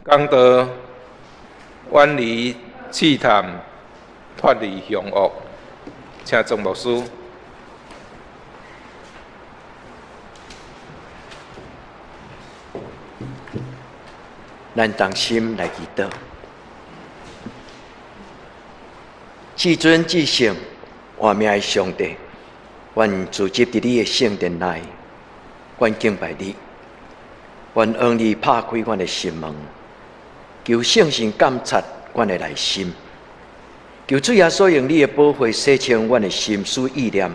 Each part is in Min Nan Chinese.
講道遠離試探，脫離兇惡，請莊牧師。咱同心來祈禱，至尊至聖、活命的上帝，阮聚集佇你的聖殿內，阮敬拜你，願恩你拍開阮的心門，求聖神監察阮的內心，求主耶穌用你的寶血洗清阮的心思意念，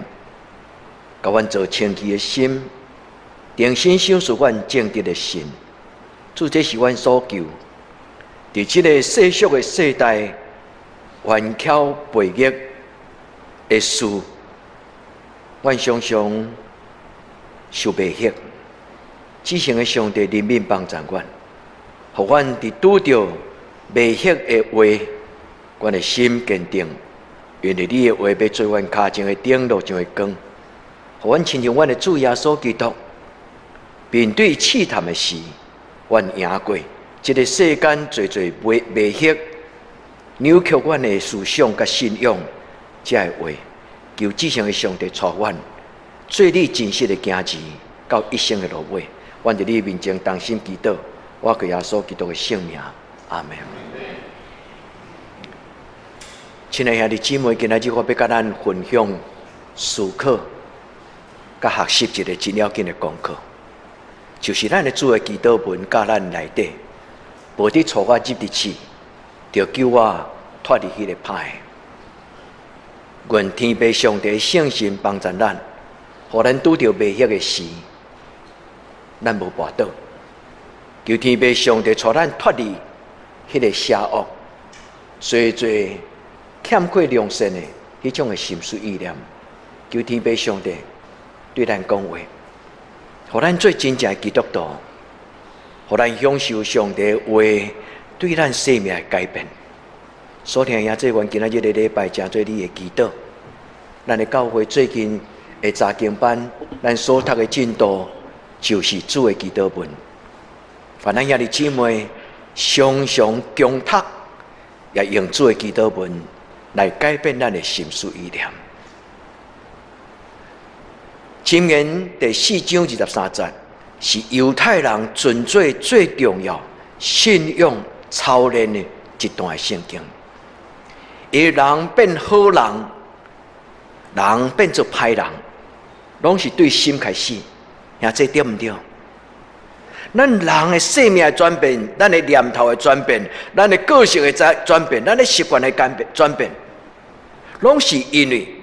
共阮做清潔的心，重新賞賜阮正直的心。主，這是阮所求。佇這个世俗的世代，頑巧悖逆的事，阮常常受迷惑。至聖的上帝憐憫幫助阮，予阮佇拄著迷惑的話，阮的心堅定，因為你的話欲做阮跤前的燈，路上的光，予阮親像阮的主耶穌基督，面對試探的時，阮贏過這个世間濟濟迷迷惑、扭曲阮的思想佮信仰，這个話，求至聖的上帝帶阮做你真實的囝兒，到一生的落尾。阮佇你面前同心祈禱，我靠耶穌基督的聖名，阿們。親愛兄弟姊妹，今仔日我欲佮咱分享思考、佮學習一个真要緊的功課，就是咱的主的祈禱文教咱內底，無佇帶我入佇試，著救我脫離彼个歹的。願天父上帝聖神幫助咱，予咱拄著迷惑的時，咱無跋倒。求天父上帝帶咱脫離彼个邪惡，濟濟欠缺良善的彼種的心思意念。求天父上帝對咱講話，予咱做真正的基督徒，予咱享受上帝話對咱生命的改變。所聽兄弟，願今仔日个禮拜成做你的祈禱。咱的教會最近的查經班，咱所讀的進度就是主的祈禱文。願咱兄弟姊妹常常共讀，也用主的祈禱文來改變咱的心思意念。箴言第四章23節是猶太人尊做最重要信仰操練的一段聖經。伊人變好人，人變做歹人，攏是對心開始。兄弟對毋對？咱人的生命的轉變，咱的念頭的轉變，咱的個性的轉轉變，咱的習慣的改變轉變，攏是因為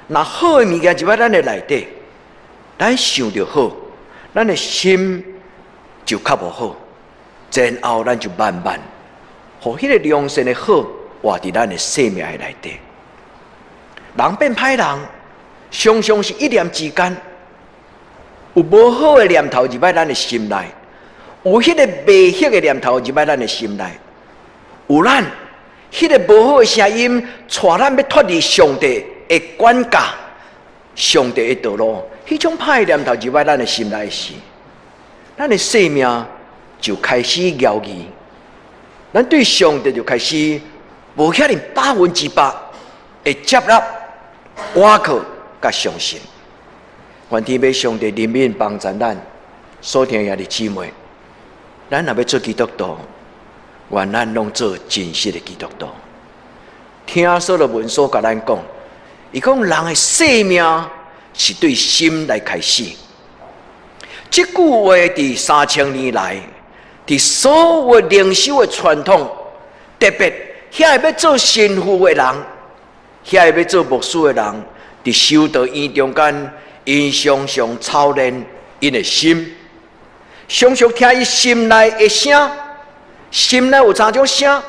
若好的物件入來咱的內底，咱想著好，咱的心就較無好，然後咱就慢慢，予彼个良善的好活佇咱的生命的內底。人變歹人，常常是一念之間，有無好的念頭入來咱的心內，有彼個迷惑的念頭入來咱的心內，有咱彼个無好的聲音，帶咱欲脫離上帝的管教，上帝的道路，彼種歹的念頭入來咱的心內時，咱的生命就開始搖移，咱對上帝就開始無遐爾100%會接納、倚靠佮相信。願天父上帝憐憫幫助咱所聽兄弟姊妹，咱若欲做基督徒，願咱攏做真實的基督徒。聽所羅門所共咱講，伊講人的生命是對心來開始。這句話佇3000年來，佇所有靈修的傳統，特別遐个欲做神父的人，遐个欲做牧師的人，佇修道院中間，𪜶常常操練𪜶的心，常常聽伊心內的聲，心內有三種聲，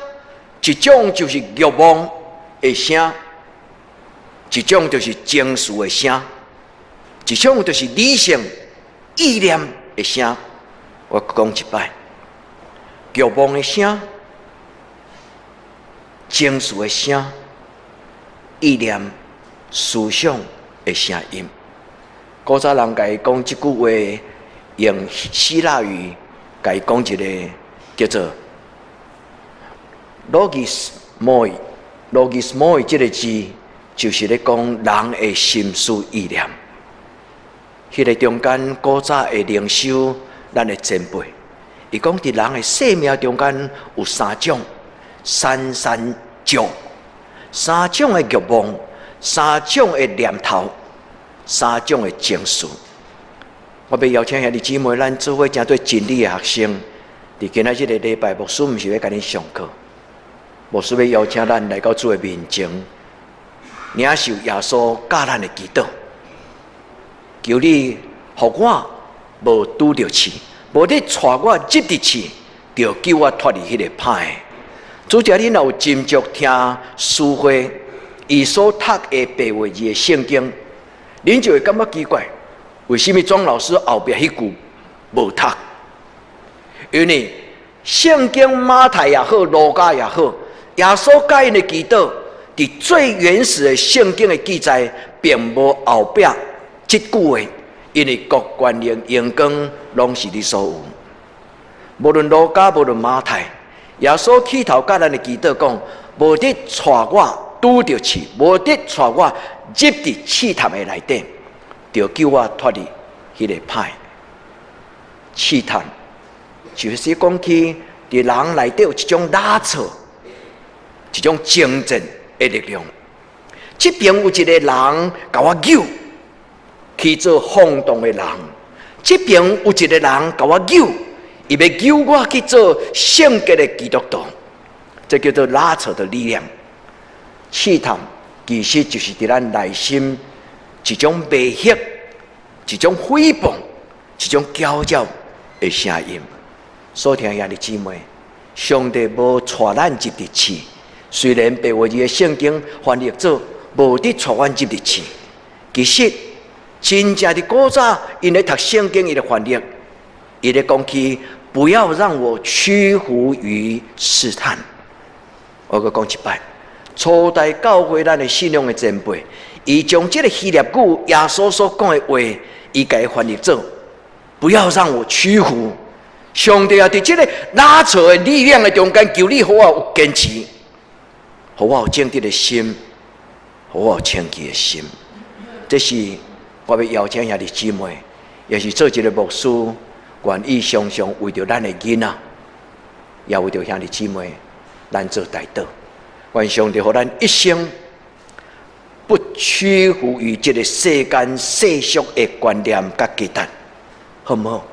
一種就是慾望的聲，一種就是情緒的聲，一種就是理性意念的聲。我講一擺，慾望的聲、情緒的聲、意念、思想的聲音。古早人共伊講這句話，用希臘語共伊講一个叫做 logismoi，logismoi 這个字就是咧講人的心思意念。彼个中間古早的靈修，咱的前輩，伊講佇人的生命中間有三種，三三種，三種的慾望，三種的念頭，三種的情緒。我欲邀請兄弟姊妹，咱做伙成做真理的學生。佇今仔這个禮拜，牧師毋是欲共恁上課，牧師欲邀請咱來到主的面前，領受耶穌教咱的祈禱。求你予我無拄著試，無你帶我入佇試，著救我脫離彼个歹的。主者，你若有斟酌聽書會，伊所讀的白話字的聖經，恁就會感覺奇怪，為啥物莊老師後壁彼句無讀？因為聖經馬太也好，路加也好，耶穌教𪜶的祈禱，佇最原始的聖經的記載，並無後壁這句話，因為國權力榮光攏是你所有。無論路加，無論馬太，耶穌起頭教咱的祈禱講：無得帶我拄著試，無得帶我入佇試探的內底，著救我脫離彼个歹試探。就是講起佇人內底有一種拉扯，一種爭戰的力量。這邊有一个人共我揪去做放蕩的人，這邊有一个人共我揪，伊欲揪我去做聖潔的基督徒，這叫做拉扯的力量。試探其實就是佇咱內心一種迷惑、一種誹謗、一種攪擾的聲音。所聽兄弟姊妹，上帝無帶咱入佇試，雖然白話字的聖經翻譯做無得帶阮入佇試，其實真正佇古早，𪜶咧讀聖經，伊咧翻譯，伊咧講起不要讓我屈服於試探。我閣講一擺，初代教會咱的信仰的前輩，伊將這个希臘語耶穌所講的話，伊共伊翻譯做不要讓我屈服。上帝啊，佇這个拉扯的力量的中間，求你予我有堅持，予我有正直的心，予我有清潔的心。這是我欲邀請兄弟姊妹，也是做一个牧師，願意常常為著咱的囡仔，也為著兄弟姊妹，咱做代禱。願上帝予咱一生不屈服於這个世間世俗的觀念佮價值，好毋好？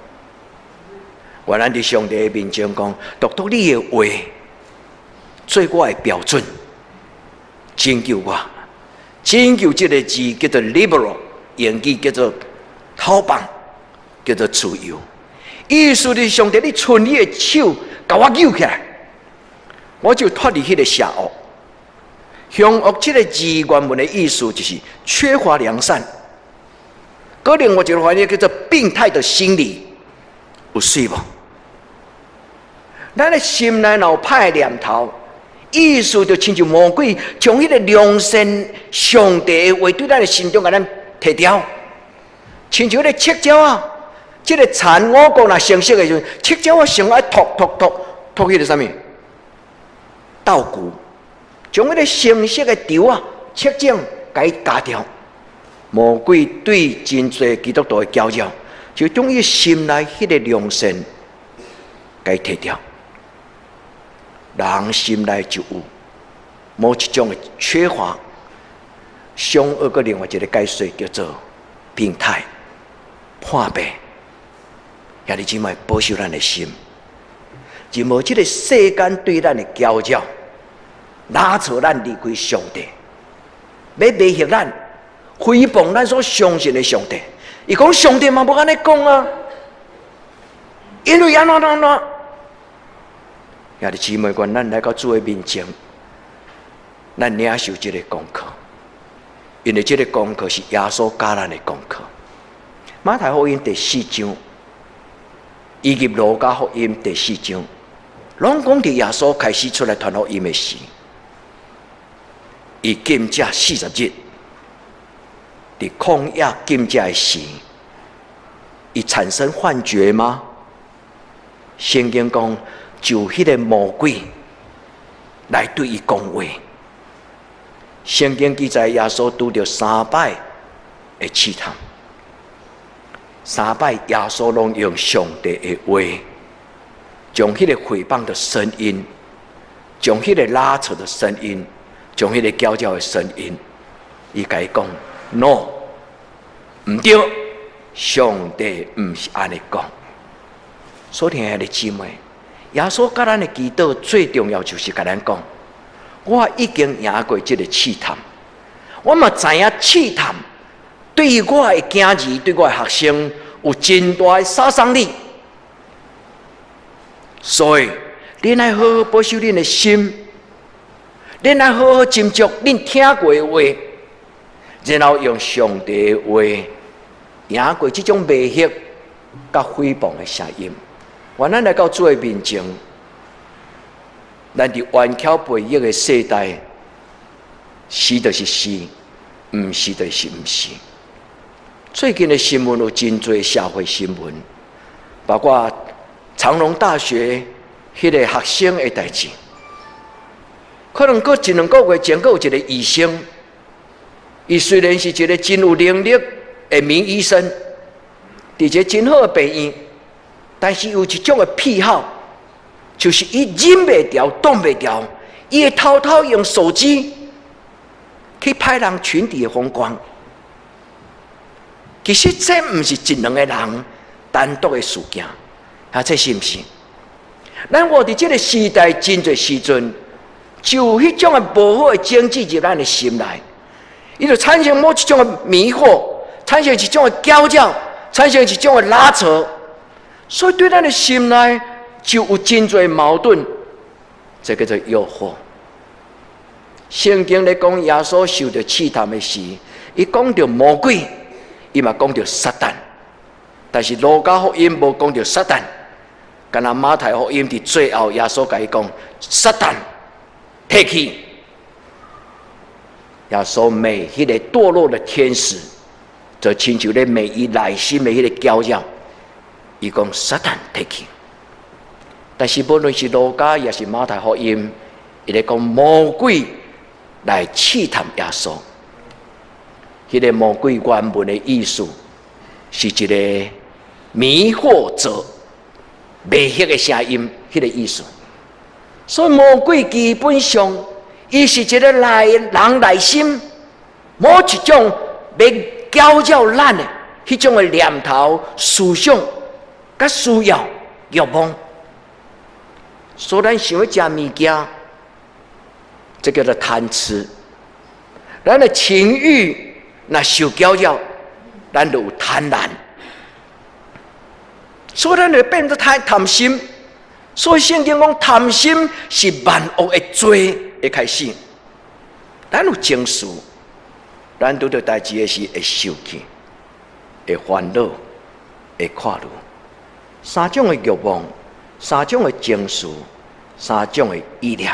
願咱佇上帝的面前講，獨獨你的話做我的標準，拯救我。拯救這个字叫做 liberal，英語叫做討放，叫做自由。意思是上帝，你伸你的手，共我救起來，我就脫離彼个邪惡。凶惡這个字原文的意思就是缺乏良善。閣另外一个翻譯叫做病態的心理，有媠無？咱的心內若有歹念頭，意思就親像魔鬼將彼个良善上帝的話對咱的心中共咱提掉，親像彼個赤鳥仔，這个田五穀若成熟的時陣，赤鳥仔先愛啄啄啄啄彼个啥物稻穀，將彼个成熟的稻仔、赤種共伊咬掉。魔鬼對真濟基督徒的攪擾，就將伊心內彼个良善共伊提掉。人心內就有某一種的缺乏，凶惡閣另外一个解說叫做病態、破病。兄弟姊妹，保守咱的心，任何這个世間對咱的攪擾，拉扯咱離開上帝，欲迷惑咱，誹謗咱所相信的上帝。伊講上帝嘛無按呢講啊，因為按怎按怎。兄弟姊妹，願咱來到主的面前，咱領受這个功課，因為這个功課是耶穌教咱的功課。馬太福音第四章，以及路加福音第四章，攏講佇耶穌開始出來傳福音的時，伊禁食40日，佇曠野禁食的時，伊產生幻覺嗎？聖經講，就彼个魔鬼來對伊講話。聖經記載耶穌拄著三擺的試探，三擺耶穌攏用上帝的話，將彼個誹謗的聲音，將彼個拉扯的聲音，將彼個攪擾的聲音，伊共伊講：No，毋對，上帝毋是按呢講。所以兄弟姊妹，耶穌佮咱的祈禱最重要就是共咱講，我已經贏過這个試探，我嘛知影試探對於我的囝兒、對我的學生有真大的殺傷力，所以恁愛好好保守恁的心，恁愛好好斟酌恁聽過的話，然後用上帝的話贏過這種迷惑佮誹謗的聲音。願咱來到主的面前，咱佇頑巧悖逆的世代，是就是是，毋是就是毋是。最近的新聞有真濟社會新聞，包括長榮大學彼个學生的代誌，可能閣一兩個月前，閣有一个醫生，伊雖然是一个真有能力的名醫生，佇一个真好的病院，但是有一種的癖好，就是伊忍袂牢、擋袂牢，伊會偷偷用手機去拍人裙底的風光。其實這毋是一兩个人單獨的事件，啊，這是毋是？咱活佇這个時代真濟時陣，就有彼種的無好的種子入咱的心內，伊就產生某一種的迷惑，產生一種的攪擾，產生一種的拉扯，所以對咱的心內就有真濟矛盾，這叫做誘惑。聖經咧講耶穌受著試探的時，伊講著魔鬼，伊嘛講著撒旦，但是路加福音無講著撒旦，干焦馬太福音佇最後耶穌共伊講：撒旦，退去。耶穌罵彼个墮落的天使，就親像咧罵伊內心的彼个攪擾。伊講撒旦退去。但是無論是路加抑是馬太福音，伊咧講魔鬼來試探耶穌。彼个魔鬼原文的意思是一个迷惑者、迷惑的聲音，彼个意思。所以魔鬼基本上，伊是一个內人內心某一種欲攪擾咱的彼種的念頭、思想、佮需要、欲望。所以咱想欲食物件，這叫做貪吃。咱的情欲若受攪擾，咱就有貪婪。所以咱就變做貪貪心。所以聖經講貪心是萬惡的罪的開始。咱有情緒，咱拄著代誌的時會受氣、會煩惱、會看怒。三種的欲望，三種的情緒，三種的意念。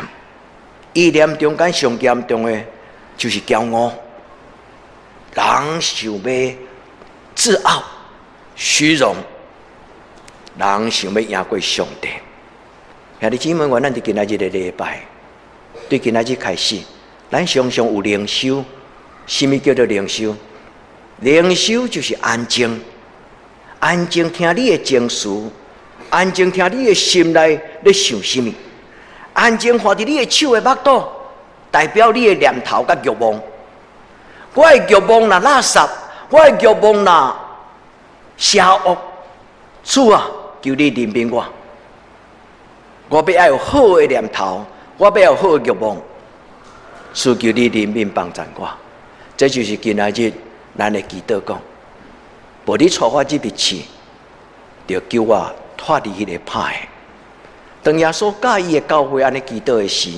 意念中間上嚴重的，就是驕傲。人想欲自傲、虛榮，人想欲贏過上帝。兄弟姊妹，願咱佇今仔日的禮拜，對今仔日開始，咱常常有靈修。啥物叫做靈修？靈修就是安靜，安靜聽你的情緒，安靜聽你的心內咧想啥物，安靜看著你的手的腹肚，代表你的念頭佮欲望。我的欲望若垃圾，我的欲望若邪惡，主啊，求你憐憫我。我欲愛有好的念頭，我欲有好的欲望，主求你憐憫幫贊我。這就是今仔日咱的祈禱講，無你帶我入去試，著救我脫離彼個歹的。當耶穌佮伊的教會按呢祈禱的時，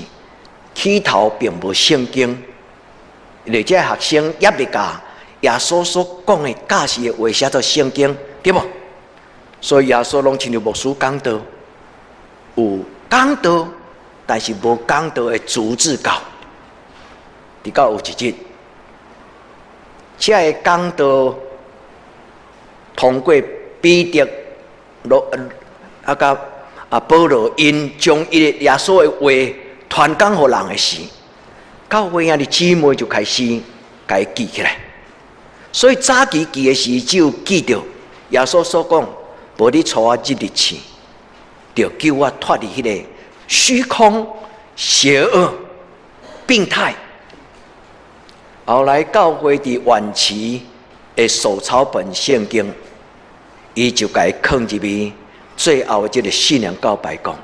起頭並無聖經，因為這學生猶未共耶穌所講的教示的話寫做聖經，對無？所以耶穌攏親像牧師講道，有講道，但是無講道的逐字稿。直到有一日，這个講道通過彼得、羅啊佮啊，保羅𪜶將伊个耶穌的話傳講予人的時，教會兄弟姊妹就開始共伊記起來。所以早期記的時，只有記著耶穌所講：無你帶我入日去，就救我脫離彼个虛空、邪惡、病態。後來教會佇晚期的手抄本聖經，伊就共伊囥入去最後這个信仰告白講：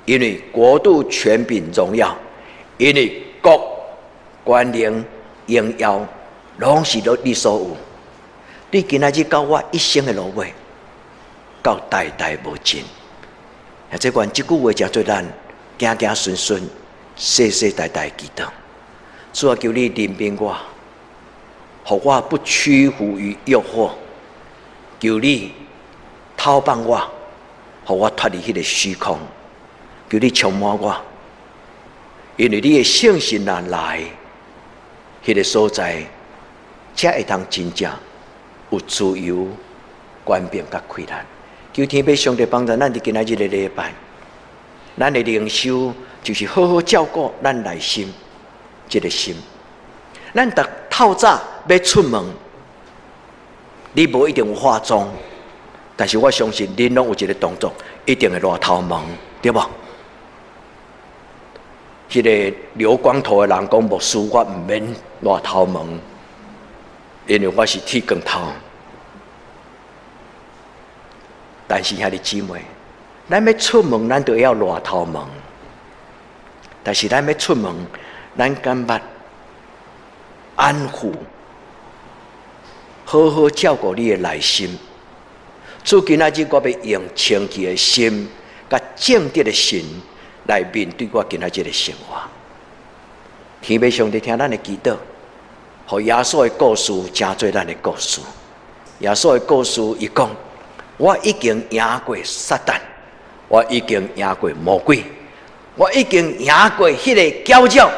因為國度、權柄、榮耀，因為國、權能、榮耀，攏是都你所有。你今仔日到我一生的落尾，到代代無盡。啊，這願這句話成做咱行行順順、世世代代祈禱。主啊，求你憐憫我，予我不屈服於誘惑。求你透放我，予我脫離彼个虛空。求你充滿我，因為你的聖神若來，彼个所在，才會通真正有自由、權柄佮氣力。求天父上帝幫助咱佇今仔日的禮拜，咱的靈修就是好好照顧咱內心這个心。咱逐透早欲出門，你無一定有化妝，但是我相信恁攏有一个動作，一定會捋頭毛，對無？彼个留光頭的人講，牧師，我毋免捋頭毛，因為我是剃光頭。但是兄弟姊妹，咱欲出門，咱就要捋頭毛。但是咱欲出門，咱敢捌安撫，好好照顧你的內心。主今仔日我欲用清氣的心，佮正直的心來面對我今仔日的生活。天父上帝聽咱的祈禱，予耶穌的故事成做咱的故事。耶穌的故事，伊講：我已經贏過撒旦，我已經贏過魔鬼，我已經贏過彼个攪擾，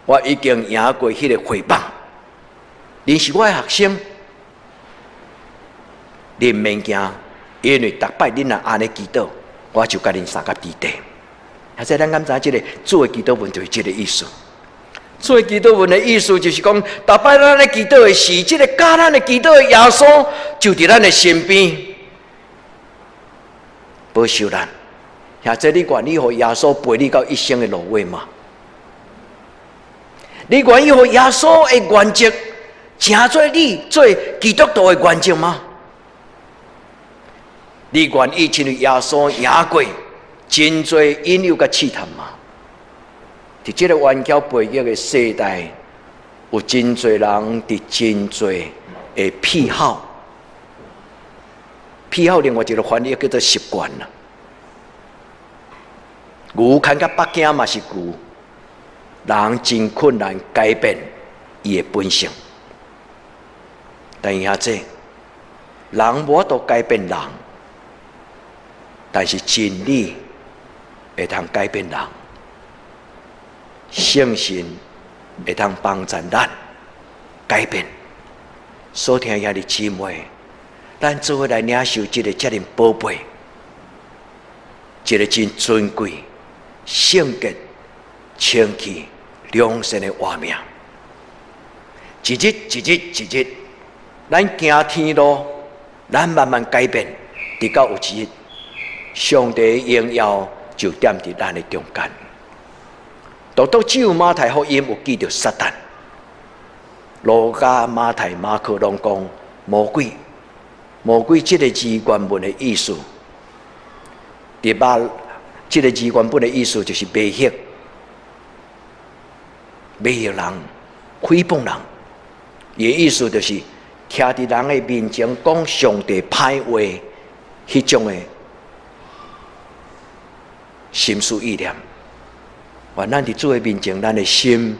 我已經贏過彼个誹謗。恁是我的學生，恁免驚，因為逐擺恁若按呢祈禱，我就共恁相佮佇底。或者咱敢知這个主的祈禱文就是這个意思。主的祈禱文的意思就是講，逐擺咱咧祈禱的時，這个教咱的祈禱的耶穌就佇咱的身邊，保守咱。或者你願意予耶穌陪你到一生的落尾嗎？你願意予耶穌的原則，成做你做基督徒的原則嗎？你願意親像耶穌贏過真濟引誘佮試探嗎？佇這个頑強背逆的世代，有真濟人佇真濟的癖好，癖好另外一个翻譯叫做習慣啦。牛牽到北京嘛是牛，人真困難改變伊的本性。但是兄弟，人無法度改變人，但是真理會通改變人，聖神會通幫助咱改變。所聽兄弟姊妹，咱做伙來領受這个遮爾寶貝，這个真尊貴、聖潔、清氣、良善的活命。一日一日一日，咱行天路，咱慢慢改變，直到有一日，上帝的榮耀就踮佇咱的中間。獨獨只有馬太福音有記著撒旦，路加、馬太、馬可攏講魔鬼。魔鬼這个字原文的意思，佇馬這个字原本的意思就是迷惑、迷惑人、誹謗人。伊的意思就是徛佇人的面前講上帝歹話，彼種的心思意念。願咱佇主的面前，咱的心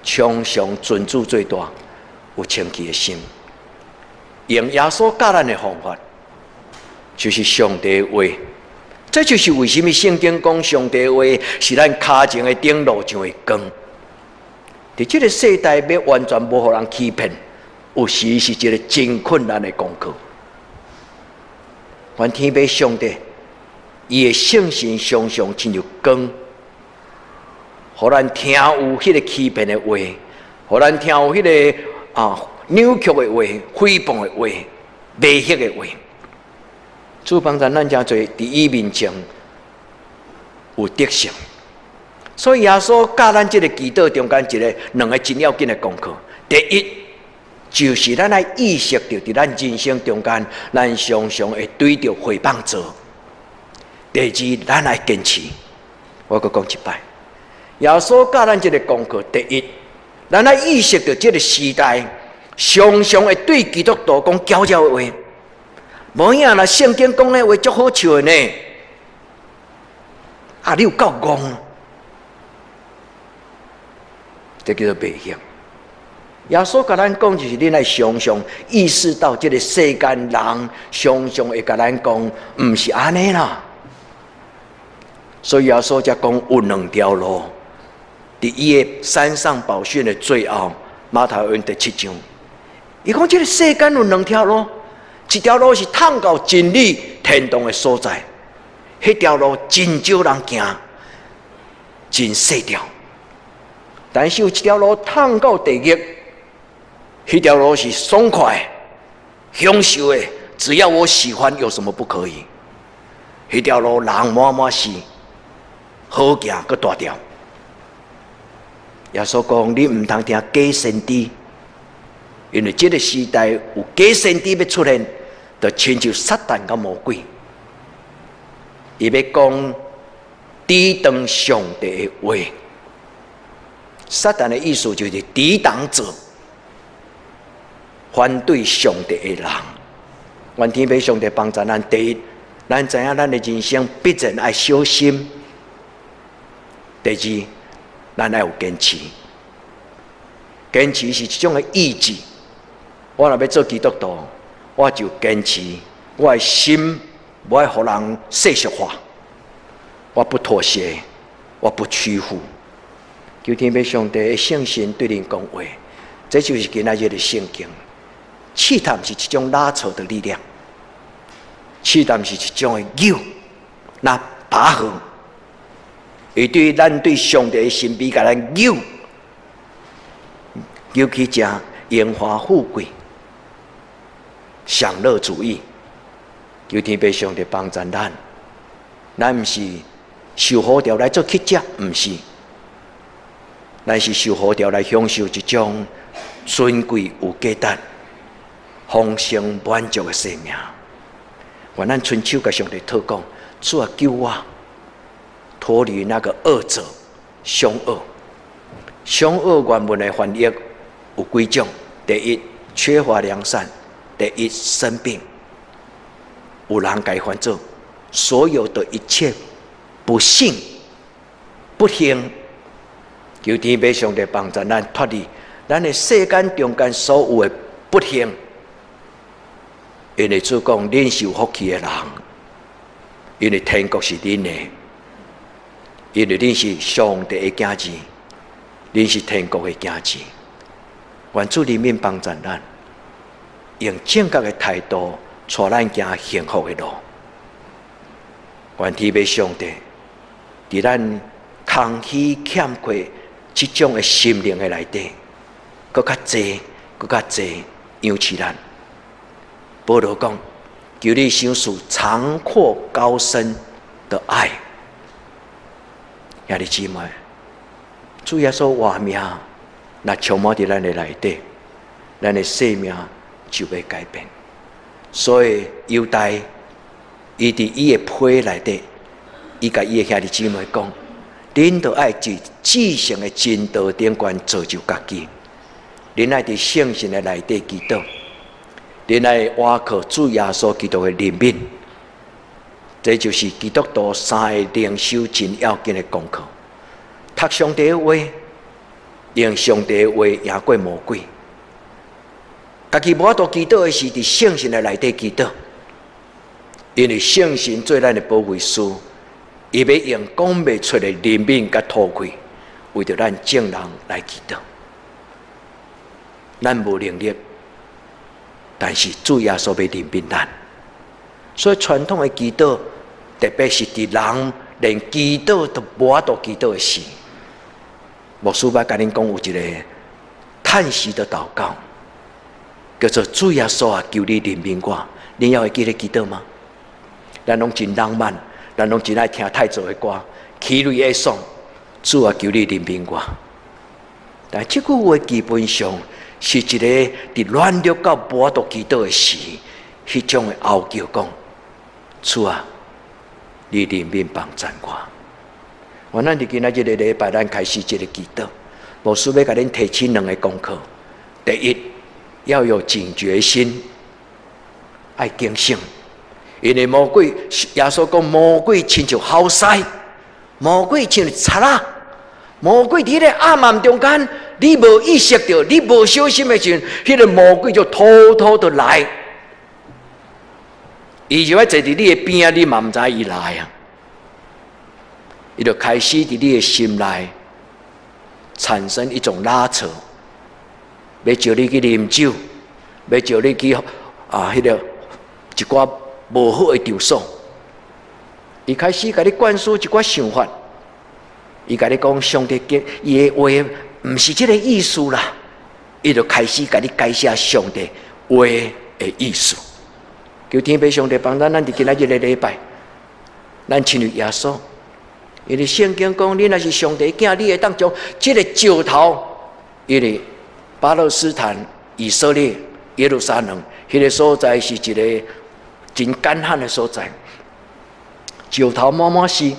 常常存主最大，有清氣的心，用耶穌教咱的方法，就是上帝的話。這就是為什麼聖經講上帝的話是咱跤前的燈，路上的光。佇這个世代欲完全無予人欺騙，有時是一个真困難的功課。願天父上帝伊的聖神常常親像光，予咱聽有彼个欺騙的話，予咱聽有彼个扭曲的話、誹謗的話、迷惑的話。主幫助咱誠濟佇伊面前有得勝。所以耶穌教咱這个祈禱中間一个兩个真要緊的功課。第一，就是咱愛意識著佇咱人生中間，咱常常會對著誹謗者。第二，咱愛堅持。我閣講一擺，耶穌教咱這个功課。第一，咱愛意識著這个時代常常會對基督徒講矯揉的話。無影啦，聖經講的話足好笑的呢。啊，你有夠戇，這叫做迷惑。耶穌共咱講，就是恁愛常常意識到，這个世間人常常會共咱講，毋是按呢啦。所以耶穌才講有兩條路。佇伊的山上寶訓的最後，馬太福音第七章，伊講這个世間有兩條路，一條路是通到真理天堂的所在，彼條路真少人行，真細條。但是有一條路通到地獄，彼條路是爽快、享受的，只要我喜歡，有什麼不可以？彼條路人滿滿是，好行閣大條。耶穌講：你毋通聽假先知，因為這个時代有假先知欲出現，就親像撒旦佮魔鬼，伊欲講抵擋上帝的話。撒旦的意思就是抵擋者，反對上帝的人。願天父上帝幫助咱。第一，咱知影咱的人生必然愛小心；第二，咱愛有堅持。堅持是一種的意志。我若欲做基督徒，我就堅持我的心，無愛予人世俗化。我不妥協，我不屈服。求天父上帝的聖神對恁講話，這就是今仔日的聖經。試探是一種拉扯的力量，試探是一種的誘，那拔河，伊對咱對上帝的神秘，共咱誘，誘去食榮華富貴、享樂主義。求天父上帝幫助咱，咱毋是受呼召來做乞食，毋是。咱是受呼召來享受一種尊貴有價值、豐盛滿足的生命。願咱伸手共上帝禱告，主啊，救我脫離那個惡者、兇惡。兇惡原文的翻譯有幾種？第一，缺乏良善；第一，生病。有人共伊翻做所有的一切不幸、不幸。求天父上帝幫助咱脫離咱的世間中間所有的不幸，因為主講，恁是有福氣的人，因為天國是恁的，因為恁是上帝的囝兒，恁是天國的囝兒。願主憐憫幫助咱，用正確的態度帶咱行幸福的路。願天父上帝佇咱空虛欠缺這種的心靈的內底，閣較濟，閣較濟養起咱。保羅講：求你賞賜長闊高深的愛。兄弟姊妹，主耶穌活命，若充滿佇咱的內底，咱的生命就欲改變。所以猶大，伊佇伊的批內底，伊共伊的兄弟姊妹講：恁著愛佇至聖的真道頂懸造就家己，恁愛佇聖神的內底祈禱，恁愛倚靠主耶穌基督的憐憫。這就是基督徒三个靈修真要緊的功課。讀上帝的話，用上帝的話贏過魔鬼。家己無法度祈禱的是，佇聖神的內底祈禱，因為聖神做咱的保惠師。伊欲用講袂出的憐憫佮吐氣，為著咱眾人來祈禱。咱無能力，但是主耶穌欲憐憫咱。所以傳統的祈禱，特別是佇人連祈禱都無法度祈禱的時，牧師欲共恁講有一個嘆息的禱告，叫做主耶穌啊，求你憐憫我。恁猶會記得祈禱嗎？咱攏真浪漫，咱攏真愛聽泰做的歌，起淚的頌，主啊，求你憐憫我。但這句話基本上是一個佇軟弱到無法度祈禱的時，彼種的哀求講：主啊，你憐憫幫贊我。我咱佇今仔這個禮拜，咱開始這個祈禱。牧師欲共恁提醒兩个功課。第一，要有警覺心，愛警醒，因為魔鬼耶穌講，魔鬼親像猴獅，魔鬼親像賊仔，魔鬼佇個暗暗中間，你無意識著，你無小心的時陣，彼個魔鬼就偷偷的來，伊就愛坐佇你的邊仔，你嘛毋知伊來啊。伊就開始佇你的心內產生一種拉扯，欲招你去啉酒，欲招你去啊，彼個一寡無好的場所。伊開始共你灌輸一寡想法，伊共你講上帝伊的話毋是這个意思啦，伊就開始共你解釋上帝話的意思。求天父上帝幫咱，咱佇今仔日個禮拜，咱親像耶穌。因為聖經講，你若是上帝囝，你會當將這个石頭，因為巴勒斯坦、以色列、耶路撒冷，彼个所在是一个真乾旱的所在，石頭滿滿是，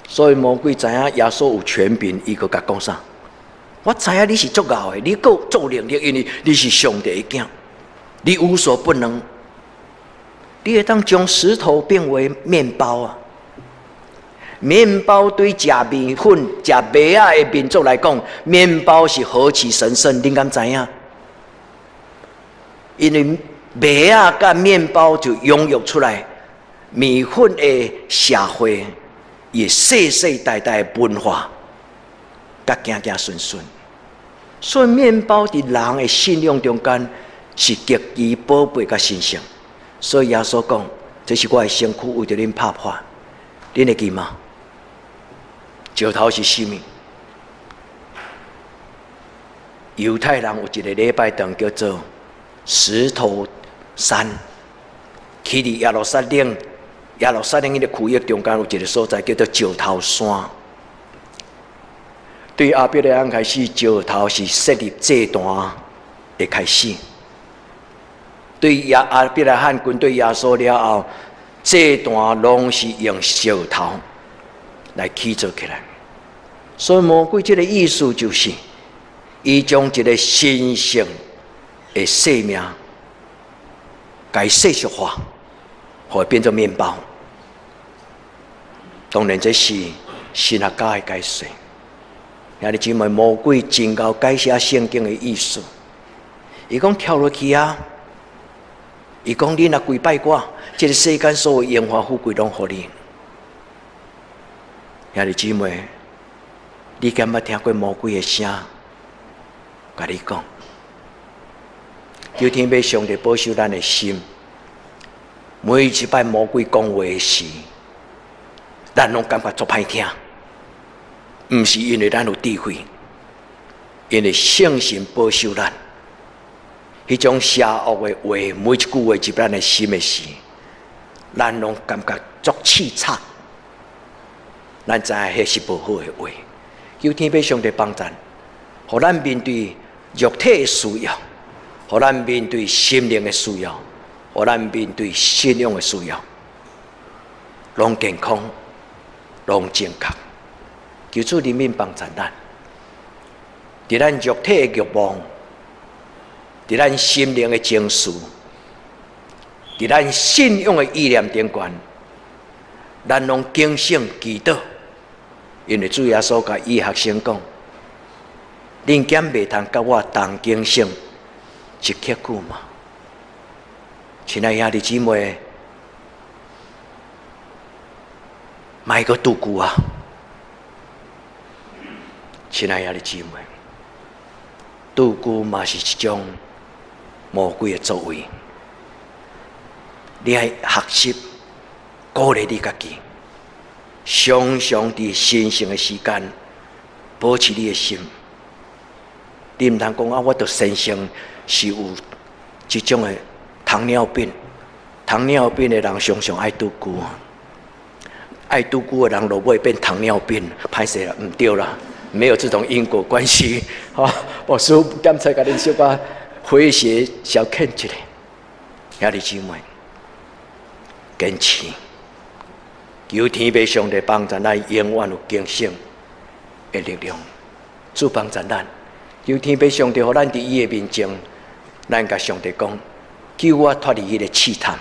所以魔鬼知影耶穌有權柄，伊閣共講啥？我知影你是足𠢕的，你閣足有能力，因為你是上帝的囝，你無所不能，你會當將石頭變為麵包啊！麵包對食麵粉、食麥仔的民族來講，麵包是何其神聖，恁敢知影？因為麥仔佮麵包就養育出來麵粉的社會，伊世世代代的文化，佮行行順順。所以麵包佇人的信仰中間是極其寶貝佮神聖。所以耶穌講：這是我的身軀，為著恁拍破。恁會記嗎？石頭是啥物？猶太人有一個禮拜堂叫做石頭山，起佇耶路撒冷，耶路撒冷彼个區域中間有一个所在叫做石頭山。對亞伯拉罕開始，石頭是設立祭壇的開始。對亞亞伯拉罕跟對耶穌了後，祭壇攏是用石頭來起做起來。所以魔鬼這个意思就是，伊將一個神聖的生命，共世俗化，予伊變做麵包。當然這是神學家的解釋。兄弟姊妹，魔鬼真𠢕解釋聖經的意思。伊講跳落去啊！伊講你若跪拜我，這个世間所有榮華富貴攏予你。兄弟姊妹，你敢捌聽過魔鬼的聲？共你講，求天父上帝保守咱的心。每一擺魔鬼講話時，咱攏感覺足歹聽。毋是因為咱有智慧，因為聖神保守咱。彼種邪惡的話，每一句話入咱的心的時，咱攏感覺足刺插。咱知影彼是無好的話。求天父上帝幫贊，予咱面對肉體的需要，予咱面對心靈的需要，予咱面對信仰的需要，攏健康，攏正確。求主憐憫幫贊咱，佇咱肉體的欲望，佇咱心靈的情緒，佇咱信仰的意念頂懸，咱攏警醒祈禱。因為主耶穌共伊學生講：恁敢袂通佮我同警醒一刻久嗎？親愛兄弟姊妹，莫閣賭龜啊！親愛兄弟姊妹，賭龜嘛是一種魔鬼的作為。你愛學習鼓勵你家己，常常佇神聖的時間保持你的心。你毋通講啊，我著天生是有這種的糖尿病，糖尿病的人常常愛拄久，愛拄久的人落尾變糖尿病，歹勢啦，毋對啦，沒有這種因果關係。吼，牧師檢查共恁小可詼諧消遣一下，兄弟姊妹，堅持，求天父上帝幫助咱，永遠有警醒的力量，主幫助咱。求天父上帝，予咱佇伊的面前，咱共上帝講，救我脫離彼個試探，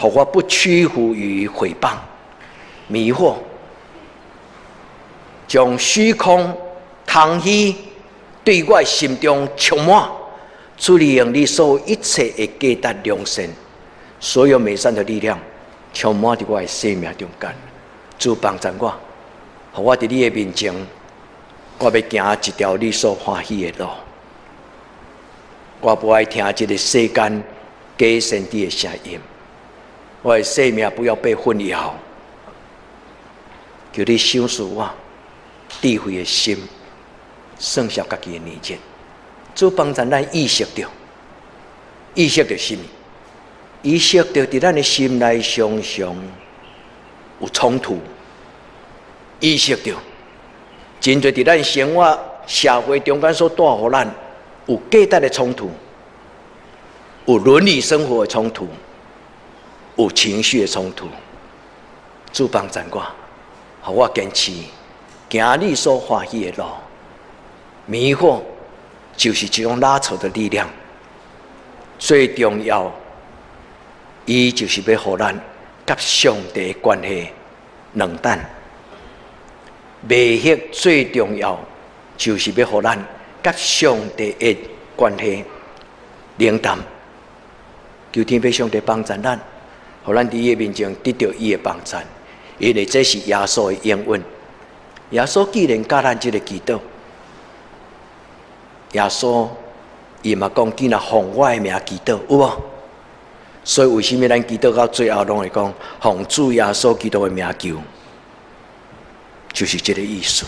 予我不屈服於誹謗、迷惑，將虛空、空虛對我心中充滿，主你用你所有一切的價值良善，所有美善的力量，充滿佇我的生命中間，主幫助我，予我佇你的面前，我欲行一條你所歡喜的路，我無愛聽這個世間假先知的聲音，我的生命不要被混淆。求你賞賜我智慧的心，算數家己的年日，主幫助咱意識著，意識著啥物？意識著佇咱的心內常常有衝突，意識著。真濟佇咱生活社會中間所帶予咱有價值的衝突，有倫理生活的衝突，有情緒的衝突。主幫助我，予我堅持行你所歡喜的路。迷惑就是一種拉扯的力量。最重要，伊就是欲予咱佮上帝關係冷淡。迷惑最重要，就是欲予咱佮上帝的關係冷淡。求天父上帝幫助咱，予咱佇伊的面前得著伊的幫助，因為這是耶穌的應允。耶穌既然教咱這個祈禱，耶穌伊嘛講，既然奉我的名祈禱，有無？所以為啥物咱祈禱到最後攏會講奉主耶穌基督的名求？就是這個意思。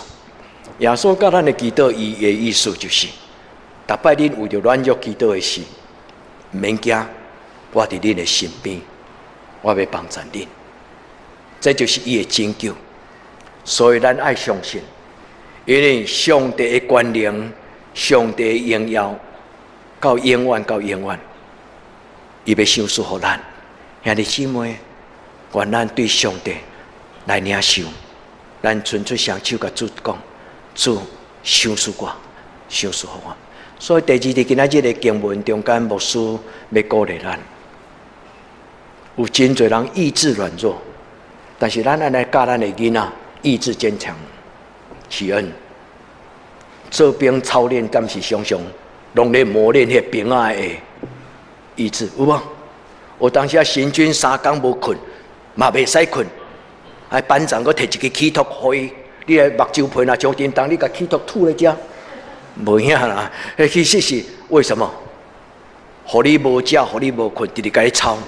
耶穌教咱的祈禱，伊的意思就是，逐擺恁為著軟弱祈禱的時，毋免驚，我佇恁的身邊，我欲幫助恁。這就是伊的拯救。所以咱愛相信，因為上帝的權能、上帝的榮耀，到永遠到永遠，伊欲賞賜予咱。兄弟姊妹，願咱對上帝來領受。咱伸出雙手，共主講：主，賞賜我，賞賜予我。所以第二日今仔日的經文中間，牧師欲鼓勵咱，有真濟人意志軟弱，但是咱愛來教咱的囡仔意志堅強。啟恩做兵操練，敢是常常攏咧磨練彼兵仔的意志，有無？有當時啊，行軍3工無睏，嘛袂使睏。啊，班長閣提一支起托予伊，你的目睭皮若傷沉重，你共起托吐咧食，無影啦。彼其實是為什麼？予你無食，予你無睏，直直共你操，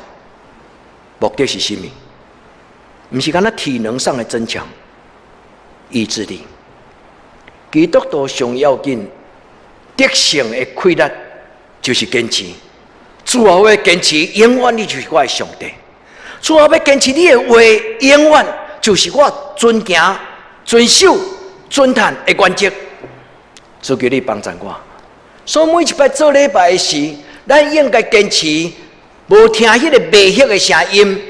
目的是啥物？毋是干焦體能上的增強，意志力。基督徒上要緊得勝的氣力，就是堅持。主啊，我欲堅持，永遠你就是我的上帝。主啊，我欲堅持你的話，永遠就是我遵行、遵守、遵趁的原則。主求你幫助我。所以每一擺做禮拜的時，咱應該堅持，無聽彼個迷惑的聲音，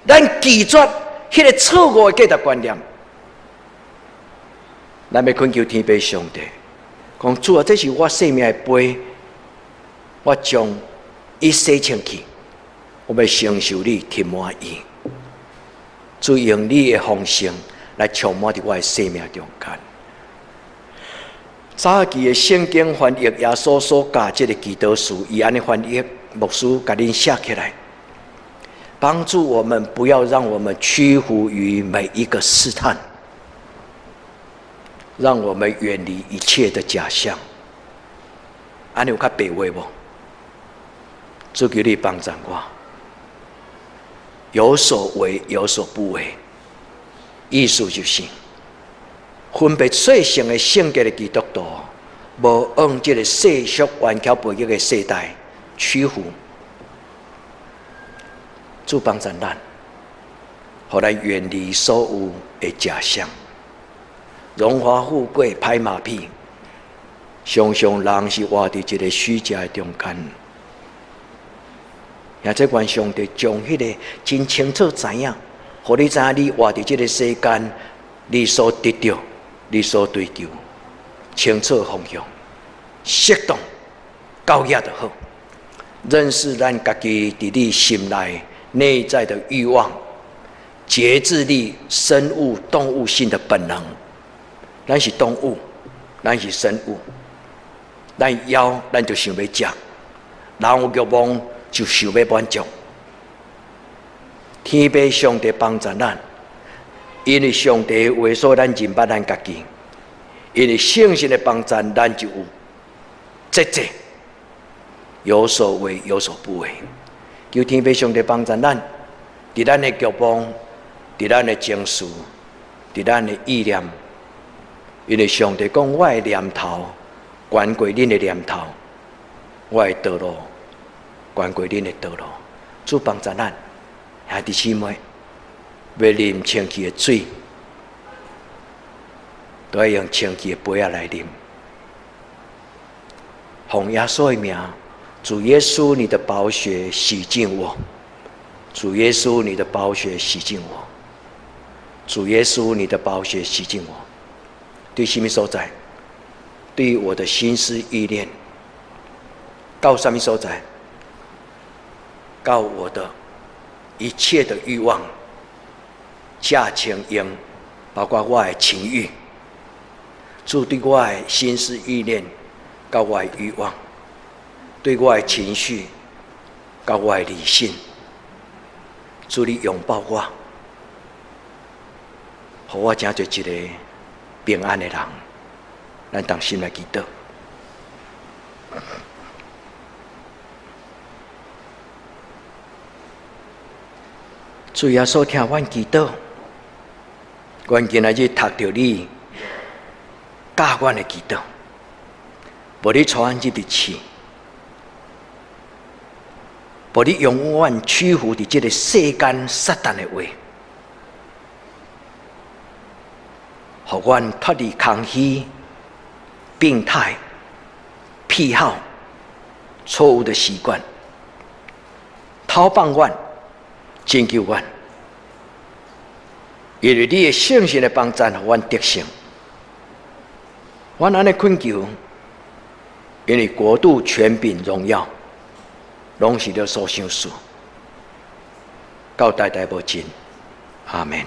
咱拒絕彼個錯誤的價值觀念。咱欲懇求天父上帝，講主啊，這是我生命的杯，我將伊洗清氣，我欲承受你填滿伊。主用你的豐盛來充滿佇我的生命中間。早期的聖經翻譯耶穌所教這個祈禱詞，伊按呢翻譯，牧師共恁寫起來，幫助我們不要讓我們屈服於每一個試探，讓我們遠離一切的假象。按呢有較白話無？主求你幫助我。有所為有所不為，意思就是分別說成的聖潔的基督徒，無按這个世俗頑巧背逆的世代屈服。主幫助咱，予咱遠離所有的假象，榮華富貴拍馬屁，常常人是活佇一个虛假的中間。也這願上帝將彼个真清楚知影，予你知影你活佇這个世間，你所得著，你所追求，清楚方向，適當到遐就好。認識咱家己佇你心內內在的慾望，節制你生物動物性的本能。咱是動物，咱是生物，咱枵，咱就想欲食；人有慾望，就想欲滿足。天父上帝幫助咱，因為上帝話說咱認捌咱家己，因為聖神的幫助，咱就有節制，有所為有所不為。求天父上帝幫助咱，佇咱的慾望，佇咱的情緒，佇咱的意念，因為上帝講我的念頭懸過恁的念頭，我的道路懸過恁的道路。主幫助咱，兄弟姊妹，欲啉清氣的水，都愛用清氣的杯仔來啉。奉耶穌的名，主耶穌，你的寶血洗淨我；主耶穌，你的寶血洗淨我；主耶穌，你的寶血洗淨我。對啥物所在？對我的心思意念，到啥物所在？到我的一切的慾望，價錢用，包括我的情慾。主對我的心思意念，佮我的慾望，對我的情緒，佮我的理性，主你擁抱我，予我成做一个平安的人。咱同心來祈禱。主耶穌聽阮祈禱，阮今仔日讀著你教阮的祈禱，無你帶阮入去試，無你永遠屈服佇這个世間撒旦的話，予阮脫離空虛、病態、癖好、錯誤的習慣，偷放阮、拯救阮，因為你的聖神的幫助，予阮得勝。阮按呢懇求，因為國度、權柄、榮耀，攏是你所賞賜，到代代無盡。阿門。